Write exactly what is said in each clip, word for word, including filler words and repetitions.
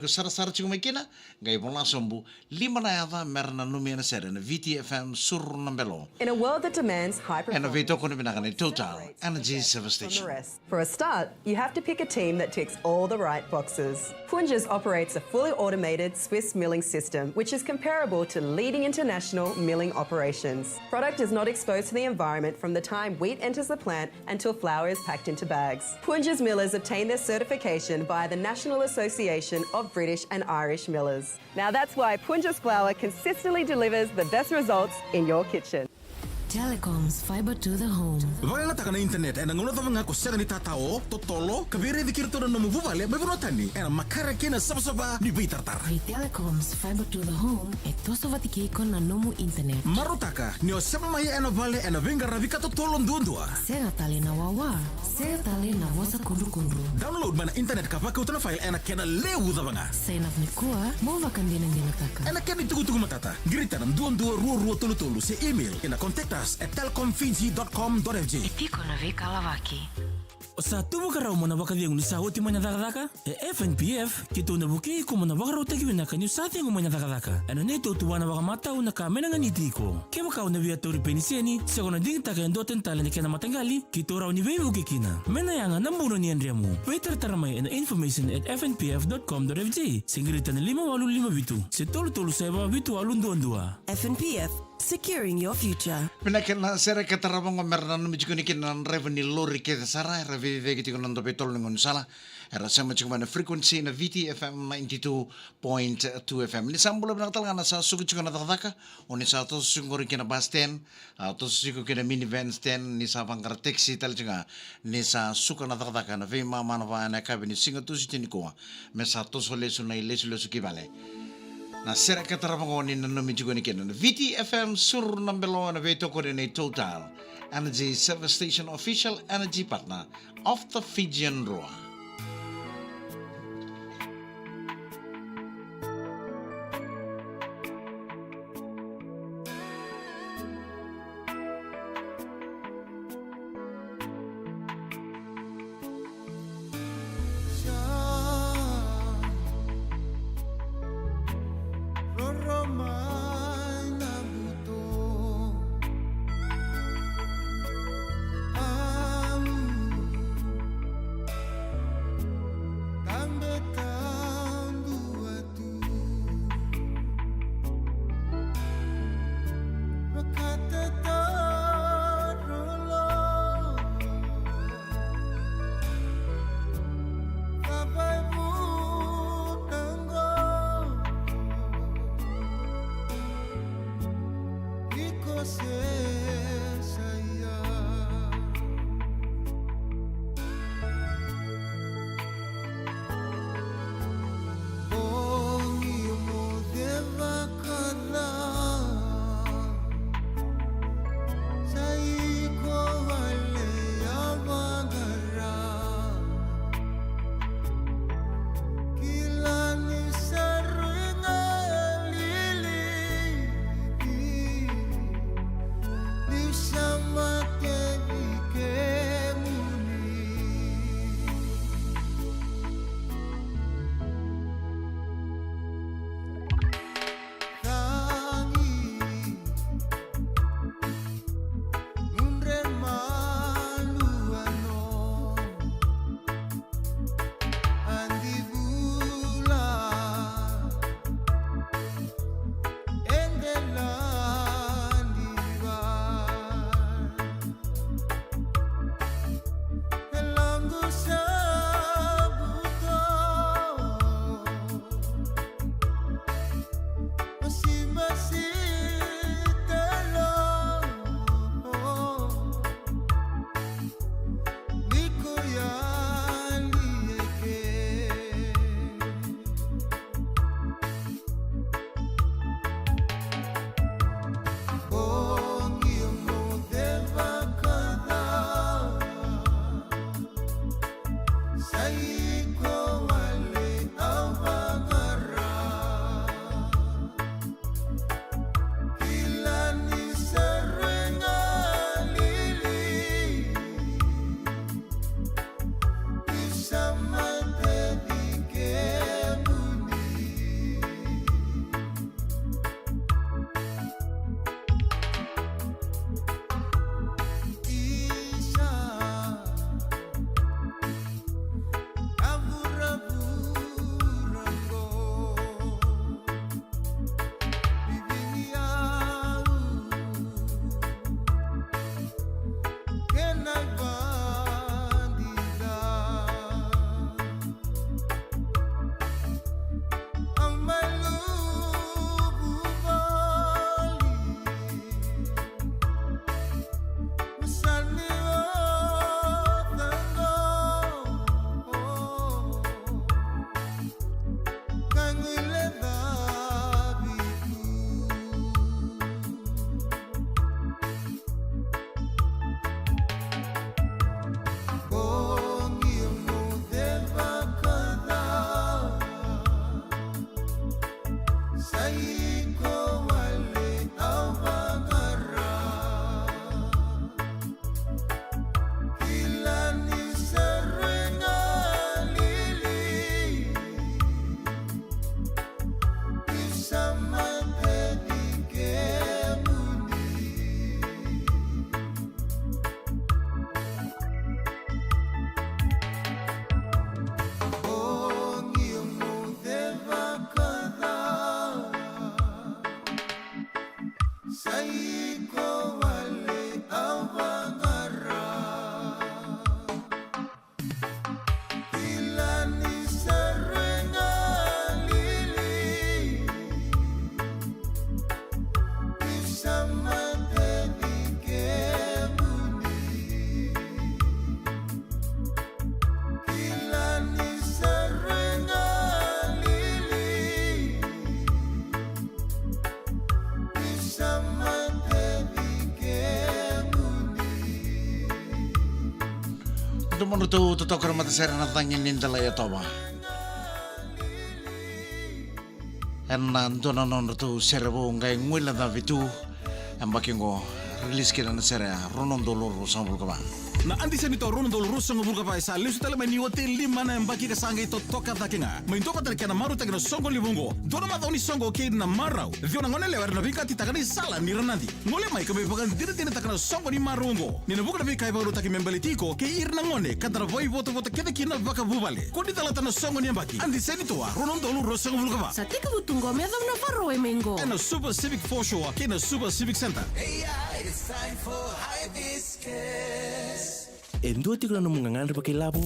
Ko sarasara tiko mai kina, qai vola sobu, lima na yaca mera nanumi ena sere na V T F M Suru na Belo. In a world that demands high performance, ena veitokoni vinaka ni Total Energy Service Station. For a start, you have to pick a team that ticks all the right boxes. Punjas operates a fully automated Swiss milling system, which is comparable to leading international milling operations. Product is not exposed to the environment from the time wheat enters the plant until flour is packed into bags. Punjas millers obtain their certification via the National Association of British and Irish Millers. Now that's why Punjas flour consistently delivers the best results in your kitchen. Telecom's fiber to the home. Vakayagataka na internet ena gauna cava ga ko sega ni tatao, totolo, ka veiraici kei iratou na nomu vuvale mai vanua tani ena makare kei na savasava ni veitaratara. Vei Telecom's fiber to the home, e toso vata kei iko na nomu internet. Marautaka ni o sema mai ena vale ena veiqaravi ka totolo duadua. Sega tale na wawa, sega tale na vosa kudrukudru. Download mai na internet ka vakauta na file ena kena levu cava ga. Sign up nikua, mo vakadinadinataka. Ena kena itukutuku matata, qirita na dua dua rua rua tolu tolu se email ena contact us at telecom fiji dot com dot F J. E tiko na veikalavaki. O sa tu vakarau mo na vakacegu ni sa oti mai na cakacaka? E F N P F, keitou na vukei iko mo na vakarautaki vinaka niu sa cegu mai na cakacaka. Ena neitou tuvana vakamatau na ka me na ganiti iko. Kevaka o na via tauri peniseni, se ko na digitaka e dua tani tale na kena mataqali, keitou rawa ni veivuke kina. Me na yaga na buna ni yadremu. Veitaratara mai ena information at F N P F dot com dot F J, se qirita na lima walu lima vitu, se tolu tolu saiva vitu walu dua dua. F N P F, securing your future. Vinaka, na sere ka tarava oqo mera nanumi tiko ni kina na draiva ni lori kece sara era veiveveki tiko na dua vei tolu ni gaunisala. Era sema tiko mai na frequency na V T F M ninety-two point two F M. Ni sa bula vinaka tale ga na sa suka tiko na cakacaka, o ni sa toso tiko qori ki na bus stand, a, toso tiko ki na minivan stand, ni sa vaqara taxi tale tiko ga, ni sa suka na cakacaka na veimama na va ena yakavi ni Siga Tusiti nikua. Me sa toso lesu na ilesulesu ki vale. Na sere ka tarava oqo ni nanumi tiko ni kina na V T F M Suru na Belo ena veitokoni nei Total Energy Service Station, official energy partner of the Fijian Drua. Domodratou totoka na matasere na cagi ni dela i yatova. Ena dua na nodratou sere vou qai guilecavi tu. Yabaki oqo, release kina na sere ya, rua na udolu ruasagavulu ka va. Na Adi Senitoa rua na udolu ruasagavulu ka va e sa lesu tale mai ni oti e lima na yabaki ka sa qai totoka cake ga. Mai dua vata na kena marautaki na soqo levu oqo. Dua na macawa ni soqo kei na marau. Ciwa na gone yalewa era na veiqatitaka na isala ni Ranadi. Gole mai ka mai vakadinadinataka na soqo ni marau oqo. Ni na vuqa na veika e vakarautaki me baleti iko kei ira na gone ka da na vakaivotavota kece kina vakavuvale. Ko ni calata na soqo ni yabaki. Adi Senitoa rua na udolu ruasagavulu ka va. Sa tekivu tu qo me yacova na Faroe mai qo. Ena Suva Civic Foreshore kei na Suva Civic Centre. Hey, yeah, it's time for Hibiscus. E dua tiko na nomu gagadre vakailavo?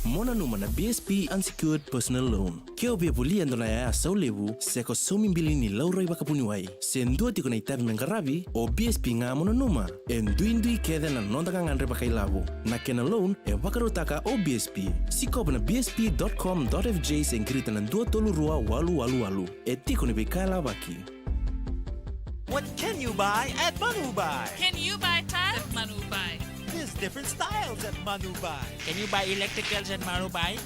Mo nanuma na B S P Unsecured Personal Loan. Ke o via volia e dua na yaya saulevu se ko saumi bili ni laurai vakavuniwai, se dua tiko na itavi me qaravi, o B S P ga mo nanuma. E duidui kece na noda gagadre vakailavo. Na kena loan e vakarautaka o B S P. Sikova na B S P dot com dot F J se qirita na dua tolu rua walu walu walu. E tiko ni veika e lavaki. What can you buy at Manubuy? Can you buy tiles at Manubuy? There's different styles at Manubuy. Can you buy electricals at Manubuy?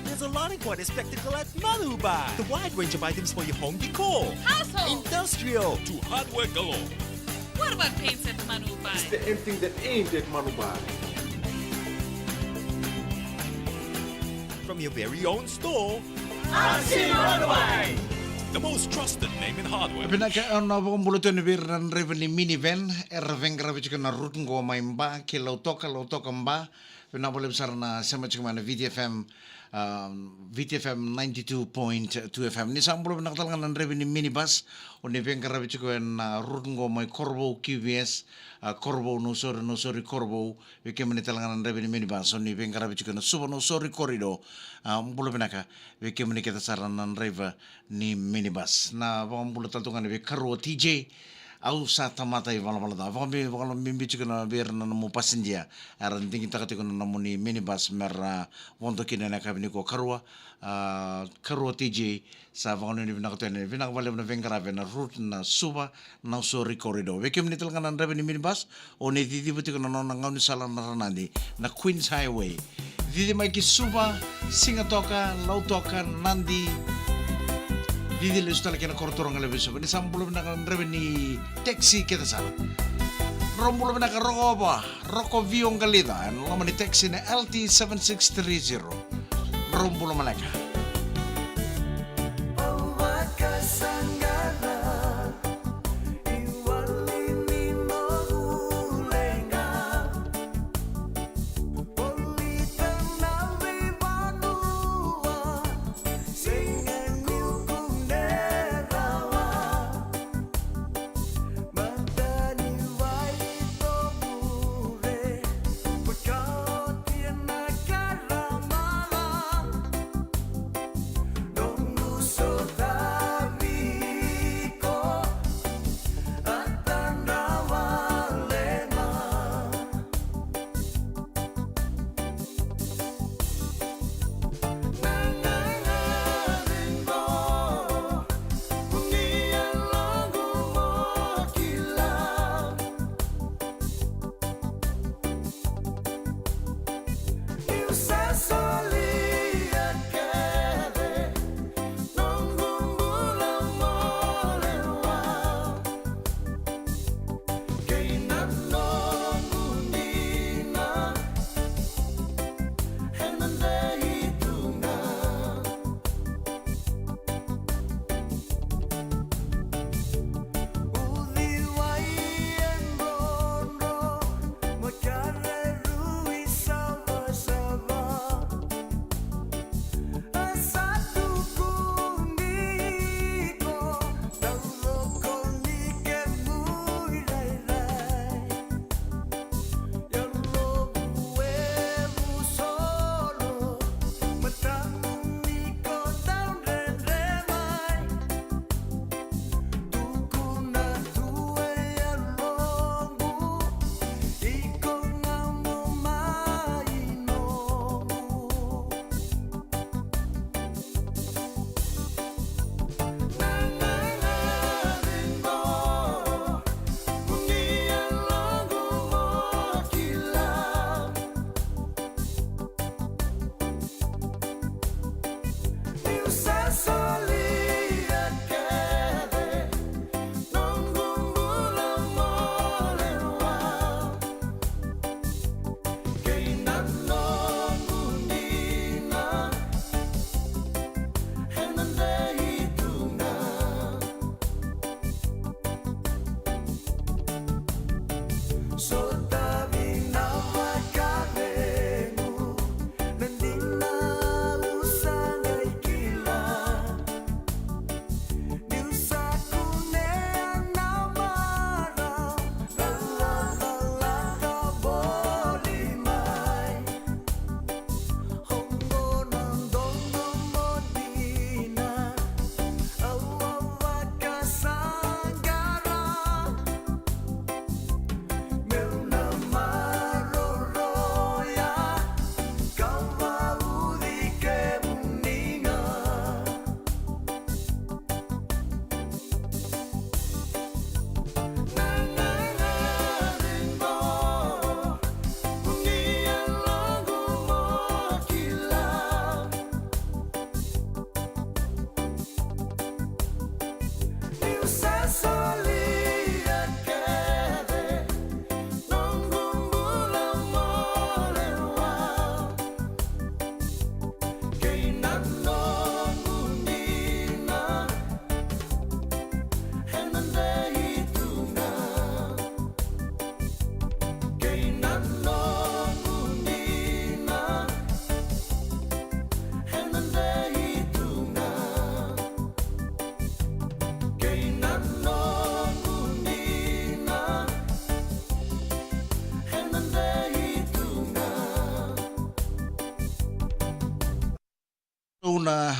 There's a lot of what is spectacle at Manubuy. The wide range of items for your home decor, household, industrial, to hardware galore. What about paints at Manubuy? Is there anything that ain't at Manubuy? From your very own store. Ansi Manubuy. The most trusted name in hardware. Vinaka, au na vakabula tu yani vei ira na draiva ni minivan era veiqaravi tiko na route qo mai Ba ki Lautoka, Lautoka Ba. Vinaka vakalevu sara na sema tiko mai na V T F M, um, V T F M ninety-two point two F M. Ni sa bula vinaka tale ga na draiva ni minibus, o ni veiqaravi tiko ena route qo mai Korovou Q V S, a, Korovou Nausori, Nausori Korovou, vei kemuni tale ga na draiva ni minibus, o ni veiqaravi tiko ena Suva Nausori corridor, a, bula vinaka vei kemuni kece sara na draiva ni minibus. Na vakabula tale tu ga ni vei Karua T J, au sa tamata ivalavala ca. Vakabi, vakalobibi tiko na vei ira na nomu pasidia era digitaka tiko na nomuni minibus mera vodo kina ena yakavi nikua. Karua, a, Karua T J, sa vakanuinui vinaka tu yani. Vinaka vakalevu na veiqaravi ena route na Suva Nausori corridor. Vei kemuni tale ga na draiva ni minibus, o ni ciciva tiko na nona gaunisala na Ranadi, na Queens Highway. Cici mai ki Suva, Sigatoka, Lautoka, Nadi. Cici lesu tale ki na koroturaga levu i Suva. Ni sa bula vinaka na draiva ni taxi kece sara. Drau bula vinaka Rokova, Roko Vio Qalica, ena loma ni taxi na L T seven six three zero. Drau bula maleka.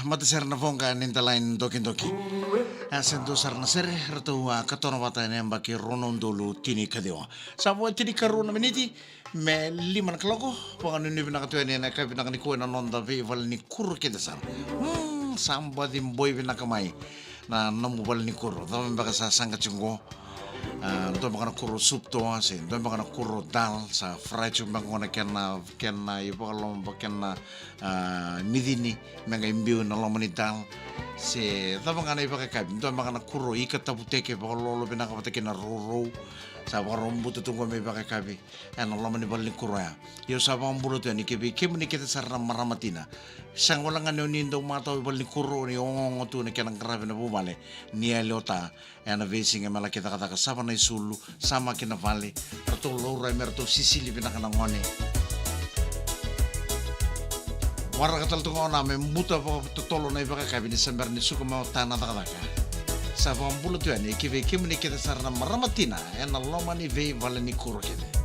Matasere na Voqa ni Dalaini Dokidoki. A se dua sara na sere ratou a katona vata ena yabaki rua na udolu tinikaciwa. Sa vo e tinikarua na miniti me lima na kaloko. Vakanuinui vinaka tu yani ena yakavi vinaka nikua ena noda veivalenikuro kece sara. Mm, sa baci boi vinaka mai na nomu valenikuro. Cava beka sa saqa tiko qo? A, dua beka na kuro soup toa, se dua beka na kuro dal, sa fry tiko beka qo na kena, kena ivakaloma, kena, a, micini, me qai biu na loma ni dal. Se cava ga na ivakayakavi, dua beka na kuro ika tavuteke, vakalolo vinaka vata kei na rourou. Sa vakarau buta tu qo me ivakayakavi ena loma ni valenikuro ya. Io, sa vakabula tu yani ki vei kemuni kece sara na marama tina. Sega wale ga ni o ni dau matau i valenikuro, o ni ogogo tu na kena qaravi na vuvale, ni yali ota ena veisiga me laki cakacaka, sava na isulu, sama ki na vale, ratou laurai me ratou sisili vinaka na gone. Waraka tale tu ga o na me buta vakatotolo na ivakayakavi ni sa bera ni suka mai ota na cakacaka. Sa vakabula tu yani ki vei kemuni kece sara na marama tina ena loma ni veivalenikuro kece.